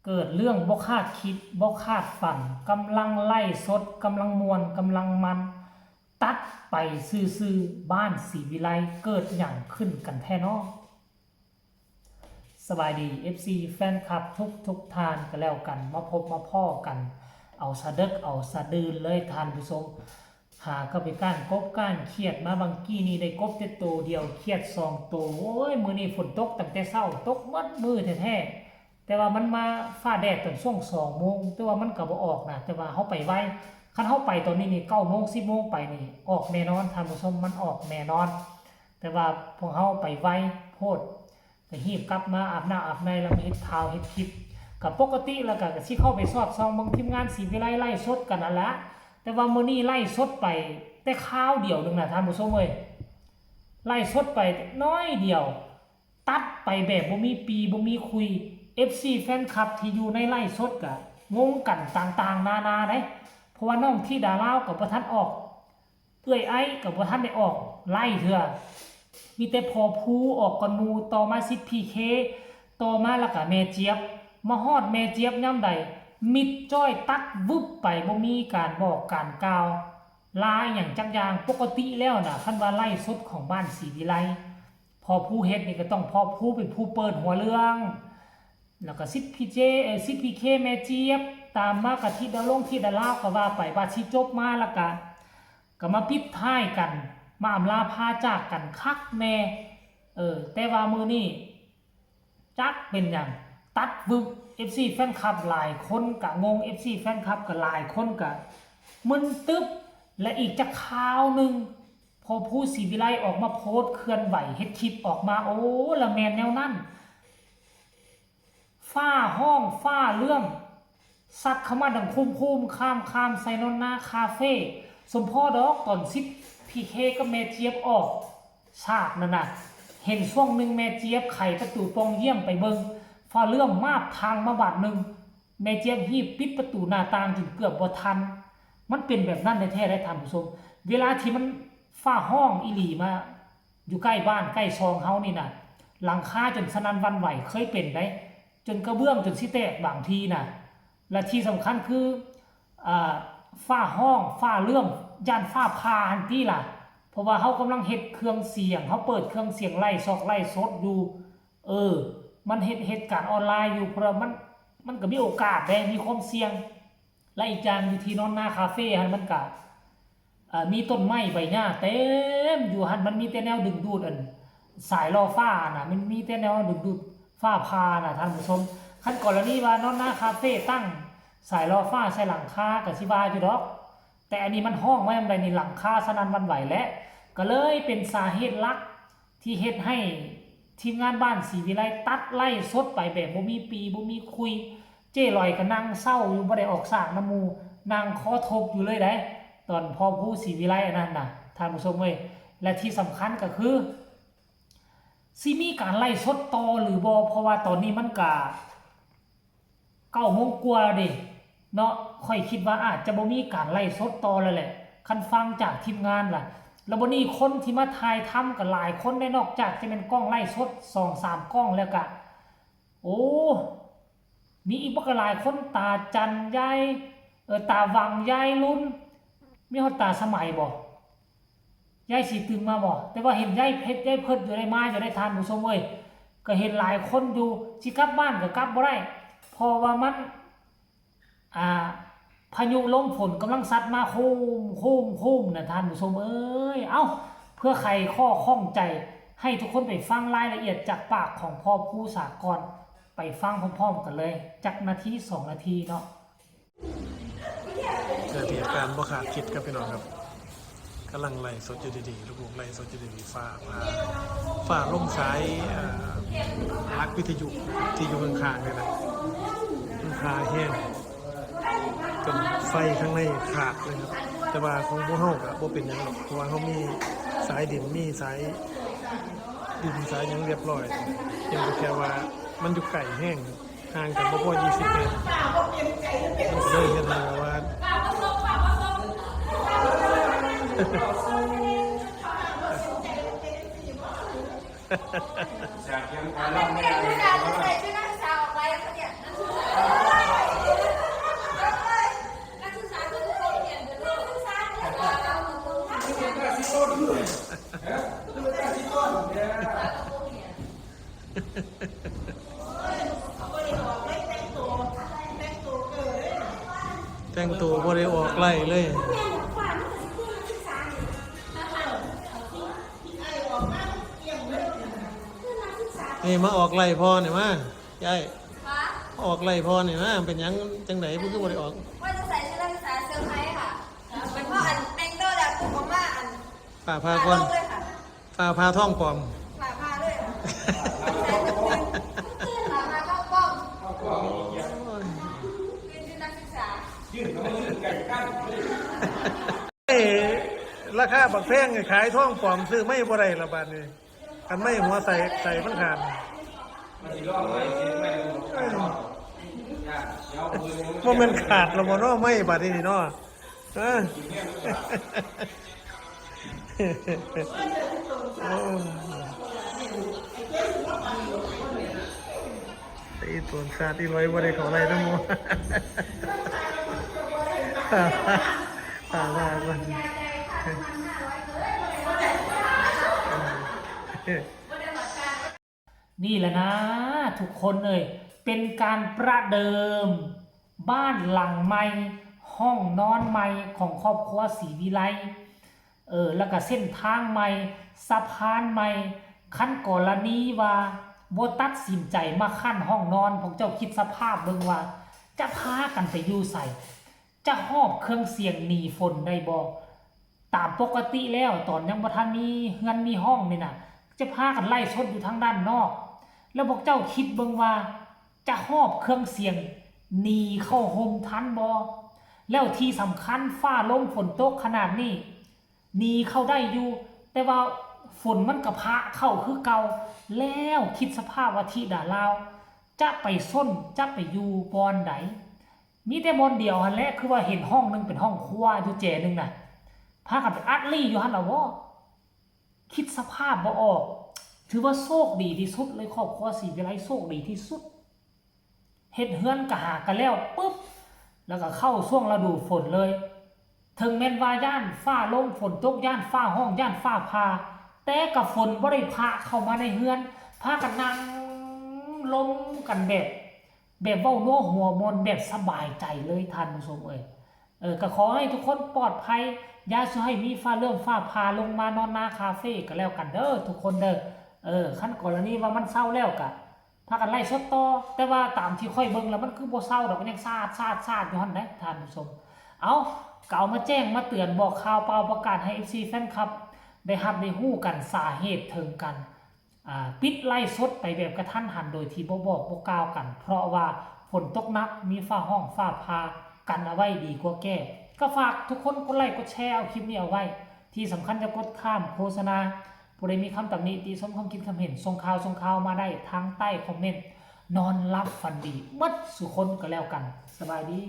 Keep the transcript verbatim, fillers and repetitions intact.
เกิดเรื่องบ่คาดคิดบ่คาดฝัน กำลังไลฟ์สด กำลังม่วน กำลังมัน ตัดไปซื่อๆ บ้านศรีวิไล เกิดหยังขึ้นกันแท้น้อ สบายดี เอฟซี แฟนคลับทุกทุกท่านก็แล้วกัน มาพบมาพ้อกัน เอาสะเดึกเอาสะดือนเลยท่านผู้ชม หาก็ไปก้านกบก้านเขียดมา บางกี้นี่ได้กบแต่โตเดียว เขียดสองโต โอ้ย มื้อนี้ฝนตกตั้งแต่เช้า ตกหมดมื้อแท้ๆ แต่ว่ามันมาฟ้าแดดตอนช่วงสองโมง แต่ว่ามันก็บ่ออกนะ แต่ว่าเฮาไปไว คันเฮาไปตอนนี้นี่ เก้าโมง สิบโมงไปนี่ ออกแน่นอน ท่านผู้ชม มันออกแน่นอน แต่ว่าพวกเฮาไปไวโพด ก็รีบกลับมาอาบน้ำอาบใน แล้วมาเฮ็ดข่าวเฮ็ดคลิป ก็ปกติแล้วก็ ก็สิเข้าไปสอดส่องเบิ่งทีมงานศรีวิไลไลฟ์สดกันนั่นละ แต่ว่ามื้อนี้ไลฟ์สดไปแต่คราวเดียวหนึ่งนะท่านผู้ชมเอ้ย ไลฟ์สดไปน้อยเดียว ตัดไปแบบบ่มีปีบ่มีคุย เอฟซี แฟนคลับที่อยู่ในไลฟ์สดก็งงกันต่างๆ นานาเด้ เพราะว่าน้องธิดาลาวก็บ่ทันออก เอื้อยไอ้ก็บ่ทันได้ออกไลฟ์เทื่อ มีแต่พ่อภูออกก่อนหมู่ ต่อมาสิทธิ์พีเค ต่อมาแล้วก็แม่เจี๊ยบ มาฮอดแม่เจี๊ยบยามใด มิดจ้อยตัดวึบไป บ่มีการบอกการกล่าว ลาอหย่างจักอย่าง ปกติแล้วนะ คันว่าไลฟ์สดของบ้านศรีวิไล พ่อภูเฮ็ดนี่ก็ต้องพ่อภูเป็นผู้เปิดหัวเรื่อง แล้วก็สิทธิ์พีเค เอ่อ สิทธิ์พีเค แม่เจี๊ยบ ตามมากะธิดาลงธิดาลาวก็ว่าไป ว่าสิจบมาแล้วก็ ก็มาปิดท้ายกัน มาอำลาพาจากกันคักแน่ เออ แต่ว่ามื้อนี้ จักเป็นหยัง ตัดวึบ เอฟซี แฟนคลับหลายคนก็งง เอฟซี แฟนคลับก็หลายคนก็มึนตึ๊บ และอีกจักข่าวหนึ่ง พ่อภูศรีวิไลออกมาโพสต์เคลื่อนไหว เฮ็ดคลิปออกมา โอ้ ละแม่นแนวนั้น ฟ้าฮ้องฟ้าเหลื่อม ซัดเข้ามาดังคุมคุมคามคามใส่นนนาคาเฟ่ สมพอดอกตอนสิทธิ์พีเคกับแม่เจี๊ยบออกฉากนั่นน่ะ เห็นช่วงหนึ่งแม่เจี๊ยบไขประตูป่องเยี่ยมไปเบิ่ง ฟ้าเหลื่อมมาบทางมาบาดหนึ่ง แม่เจี๊ยบรีบปิดประตูหน้าต่างจนเกือบบ่ทัน มันเป็นแบบนั้นแท้ๆ ได้ท่านผู้ชม เวลาที่มันฟ้าฮ้องอีหลีมา อยู่ใกล้บ้านใกล้ซองเฮานี่น่ะ หลังคาจนสนั่นหวั่นไหวเคยเป็นได้ จนกระเบื้องจนสิแตกบางทีน่ะ และที่สำคัญคือ อ่า ฟ้าฮ้องฟ้าเหลื่อม ย่านฟ้าผ่าหั่นติล่ะ เพราะว่าเฮากำลังเฮ็ดเครื่องเสียง เฮาเปิดเครื่องเสียงไลฟ์ซอกไลฟ์สดอยู่ เออ มันเฮ็ด เฮ็ดการออนไลน์อยู่ เพราะว่ามัน มันก็มีโอกาสเด้ มีความเสี่ยง และอีกอย่างอยู่ที่นนนาคาเฟ่หั่นมันก็ เอ่อ มีต้นไม้ใบหญ้าเต็มอยู่หั่น มันมีแต่แนวดึงดูด อันสายล่อฟ้าน่ะ มันมีแต่แนวดึงดูดฟ้าผ่าน่ะท่านผู้ชม คันกรณีว่านนนาคาเฟ่ตั้งสายล่อฟ้าใส่หลังคาก็สิว่าอยู่ดอก แต่อันนี้มันฮ้องมายามใดนี่ หลังคาสนั่นหวั่นไหว และก็เลยเป็นสาเหตุหลักที่เฮ็ดให้ทีมงานบ้านศรีวิไลตัดไลฟ์สดไปแบบบ่มีปีบ่มีคุย เจ๊ลอยก็นั่งเศร้าอยู่ บ่ได้ออกฉากนำหมู่ นั่งคอทบอยู่เลยเด้ ตอนพ่อภูศรีวิไลอันนั้นน่ะ ท่านผู้ชมเอ้ย และที่สำคัญก็คือ สิมีการไลฟ์สดต่อหรือบ่ เพราะว่าตอนนี้มันก็ เก้าโมงกว่าแล้วเด้เนาะ ข้อยคิดว่าอาจจะบ่มีการไลฟ์สดต่อแล้วแหละ คันฟังจากทีมงานล่ะ แล้วบัดนี้คนที่มาถ่ายทำก็หลายคนได้ นอกจากจะเป็นกล้องไลฟ์สดสองสามกล้องแล้วก็ โอ้ มีอีกบักหลายคน ตาจัน ยาย เอ่อ ตาหว่าง ยายลุน มีฮอดตาสมัยบ่ ยายสีตึงมาบ่ แต่ว่าเห็นยายเพชรยายเพิดอยู่ได้มาอยู่ได้ท่านผู้ชมเอ้ย ก็เห็นหลายคนอยู่ สิกลับบ้านก็กลับบ่ได้ เพราะว่ามัน อ่า พายุลมฝนกำลังซัดมาโคม โคม โคมน่ะท่านผู้ชมเอ้ย เอ้า เพื่อไขข้อข้องใจ ให้ทุกคนไปฟังรายละเอียดจากปากของพ่อภูสากร ไปฟังพร้อมๆกันเลย จักนาทีสองนาทีเนาะ เกิดเหตุการณ์บ่คาดคิดครับพี่น้องครับ กำลังไลฟ์สดอยู่ดีๆ ลูกๆไลฟ์สดอยู่ดีๆ ฟ้าผ่า ฟ้าลงสาย อ่า หลักวิทยุที่อยู่ข้างๆเนี่ยนะ มันผ่าแฮง จนไฟข้างในขาดเลยครับ แต่ว่าของพวกเฮาก็บ่เป็นหยังหรอก เพราะว่าเฮามีสายดิน มีสายดินสายหยังเรียบร้อย เพียงแต่แค่ว่ามันอยู่ไกลแฮง ห่างกันบ่พอยี่สิบเมตร มันก็เลยเฮ็ดให้แบบว่า อยากเห็นหมอลำไม่ได้เลย ใส่ชุดนักศึกษาออกไปแล้วเนี่ย แต่งตัวบ่ได้ออกไลฟ์เลย นี่มาออกไลฟ์พ่อนี่มา ยาย คะ ออกไลฟ์พ่อนี่มา เป็นหยังจังได๋เพิ่นคือบ่ได้ออก ว่าจะใส่ชุดนักศึกษาเซอร์ไพรส์ค่ะ เป็นเพราะอันแต่งตัวแล้วปุ๊บออกมาอัน ฝ่าพาก่อน ลงเลยค่ะ ฝ่าพาท้องปลอม ฝ่าพาด้วยค่ะใส่ชุดผ่าพาเข้าป้องเป็นชุดนักศึกษา เอ้ย ราคาบักแพงนี่ขายท้องปลอมซื้อไม่บ่ได้ละบาดนี้ คันไม่หัวใส่ใส่มันขาด มันสิลองไว้เช็ดไว้ดู เอ้ย ว่ามันขาดแล้วบ่เนาะไม่บาดนี้เนาะ เออ โอ้ ไอ้ตัวชาติที่ร้อยบ่ได้ขออะไรทั้งหมด ถามว่าก่อน นี่แหละนะทุกคนเอ่ย เป็นการประเดิมบ้านหลังใหม่ ห้องนอนใหม่ของครอบครัวศรีวิไล เออ แล้วก็เส้นทางใหม่ สะพานใหม่ คันกรณีว่าบ่ตัดสินใจมาคั้นห้องนอน พวกเจ้าคิดสภาพเบิ่งว่า จะพากันไปอยู่ไส จะหอบเครื่องเสียงหนีฝนได้บ่ ตามปกติแล้วตอนยังบ่ทันมีเฮือนมีห้องนี่นะ จะพากันไลฟ์สดอยู่ทางด้านนอก แล้วพวกเจ้าคิดเบิ่งว่า จะหอบเครื่องเสียงหนีเข้าโฮมทันบ่ แล้วที่สำคัญฟ้าลมฝนตกขนาดนี้ หนีเข้าได้อยู่ แต่ว่าฝนมันกะพะเข้าคือเก่า แล้วคิดสภาพว่าธิดาลาว จะไปซน จะไปอยู่บ่อนใด มีแต่บ่อนเดียวหั้นแหละ คือว่าเห็นห้องหนึ่งเป็นห้องครัวอยู่แจหนึ่งน่ะ พากันไปอัดลี่อยู่หั้นล่ะบ่ คิดสภาพบ่ออก ถือว่าโชคดีที่สุดเลย ครอบครัวศรีวิไลโชคดีที่สุด เฮ็ดเฮือนกะหากันแล้วปุ๊บ แล้วก็เข้าช่วงฤดูฝนเลย ถึงแม้นว่าย้านฟ้าลงฝนตก ย้านฟ้าห้อง ย้านฟ้าผ่า แต่กะฝนบ่ได้พะเข้ามาในเฮือน พากันนั่งลมกันแบบ แบบเว้านัวหัวม่วนแบบสบายใจเลยท่านผู้ชมเอ่ย เออ ก็ขอให้ทุกคนปลอดภัย อย่าสิให้มีฟ้าเริ่มฟ้าผ่าลงมานอนนาคาเฟ่ก็แล้วกันเด้อทุกคนเด้อ เออ คันกรณีว่ามันเซาแล้วกะ พากันไลฟ์สดต่อ แต่ว่าตามที่ข้อยเบิ่งแล้วมันคือบ่เซาดอก มันยังซาดซาดซาดอยู่หั่นเด้ท่านผู้ชม เอา ก็เอามาแจ้งมาเตือนบอกข่าวเป่าประกาศให้ เอฟซี แฟนคลับ ได้ฮับได้ฮู้กัน สาเหตุเถิงกัน อ่า ปิดไลฟ์สดไปแบบกะทันหันโดยที่บ่บอกบ่กล่าวกัน เพราะว่าฝนตกหนัก มีฟ้าห้องฟ้าผ่า กันเอาไว้ดีกว่าแก้ ก็ฝากทุกคนกดไลค์กดแชร์เอาคลิปนี้เอาไว้ ที่สำคัญอย่ากดข้ามโฆษณา ผู้ใดมีคำตำหนิติชมคำคิดคำเห็น ส่งข่าวส่งข่าวมาได้ทางใต้คอมเมนต์ นอนหลับฝันดีหมดสู่คนก็แล้วกัน สบายดี